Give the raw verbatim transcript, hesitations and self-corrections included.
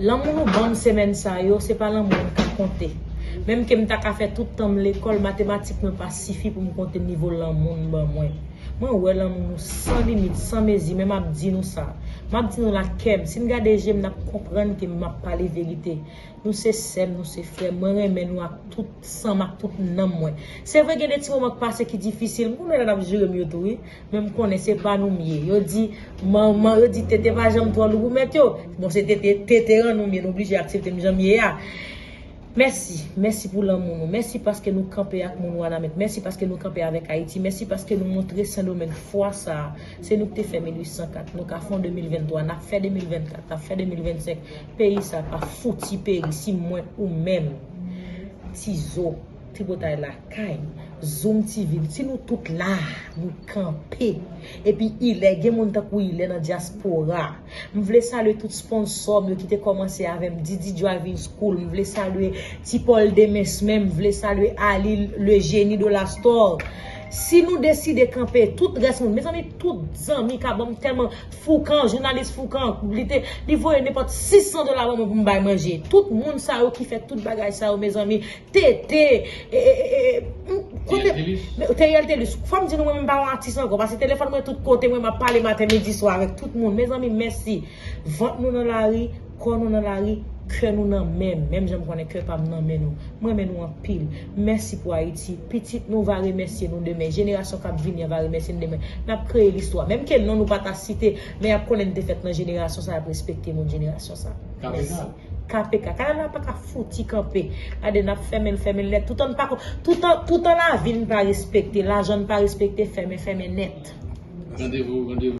Lanmou nou ban m semèn sa yo, se pa lanmou m ka konte. Menm ke m ta ka fè tout tan m lekòl, matematik mwen pa sifi pou m konte nivo lanmou n ban mwen. Mwen wè lanmou nou san limit, san mezi, men m ap di nou sa. M ap di nou lakè m. Si n gade je m, n ap konprann ke m ap pale verite. Nou se sè m, nou se frè m. Mwen renmen nou ak tout san m, ak tout nanm mwen. Se vre, gen de ti moman k pase ki difisil. M konnen lè n ap jere m yo tou, wi. Men m konnen se pa nou m ye. Yo di, manman, yo di, tete pa janm twò lou pou mèt yo. Bon, se tete, tete rann nou m ye, nou oblije aksepte m jan m ye a. Mèsi, mèsi pou lanmou nou. Mèsi paske nou kanpe ak moun Wanament. Mèsi paske nou kanpe avèk Ayiti. Mèsi paske nou montre Sendomeng fwa sa a. Se nou ki te fè mil uit san kat. Nou ka fè yon de mil venntwa. N ap fè de mil vennkat. N ap fè de mil vennsenk. Peyi sa pa fouti peri si mwen ou menm. Tizo, Tripotay Lakay, Zoom T V, si nou tout la, nou kanpe. Epi Ilè, gen moun tankou Ilè nan dyaspora. M vle salye tout sponsò m yo ki te kòmanse avè m, Didi Driving School. M vle salye Ti Paul Demesmin. M vle salye Ali, le génie de la store. Si nou deside kanpe, tout rès moun, mezanmi, tout zanmi ka ban m tèlman Foukan, jounalis Foukan, li te, li voye nenpòt sis san dola ban mwen pou m bay manje. Tout moun sa yo ki fè tout bagay sa yo, mezanmi, tete, e, e, e, e, m, kote, Teriel Telus. Men, Teriel Telus. Fò m di nou, mwen menm pa yon atis ankò, paske telefòn mwen tout kote, mwen m ap pale maten, midi, swa avèk tout moun. Mezanmi, mèsi. Vant nou nan lari, kò nou nan lari, kè nou nan men m. Menm jan m konnen kè pa m nan men nou. Mwen renmen nou anpil. Mèsi pou Ayiti. Pitit nou va remèsye nou demen. Jenerasyon k ap vini an va remèsye nou demen. N ap kreye listwa. Menm ke non nou pa ta site, men y ap konnen n te fèt nan jenerasyon sa, y ap respekte moun jenerasyon sa. Mèsi. K P K. Kanal la pa ka fouti kanpe. Gade, n ap fèmen l, fèmen l nèt. Toutan n pa ko-, toutan, toutan lavi n pa respekte, lajan n pa respekte, fèmen, fèmen nèt. Randevou, randevou.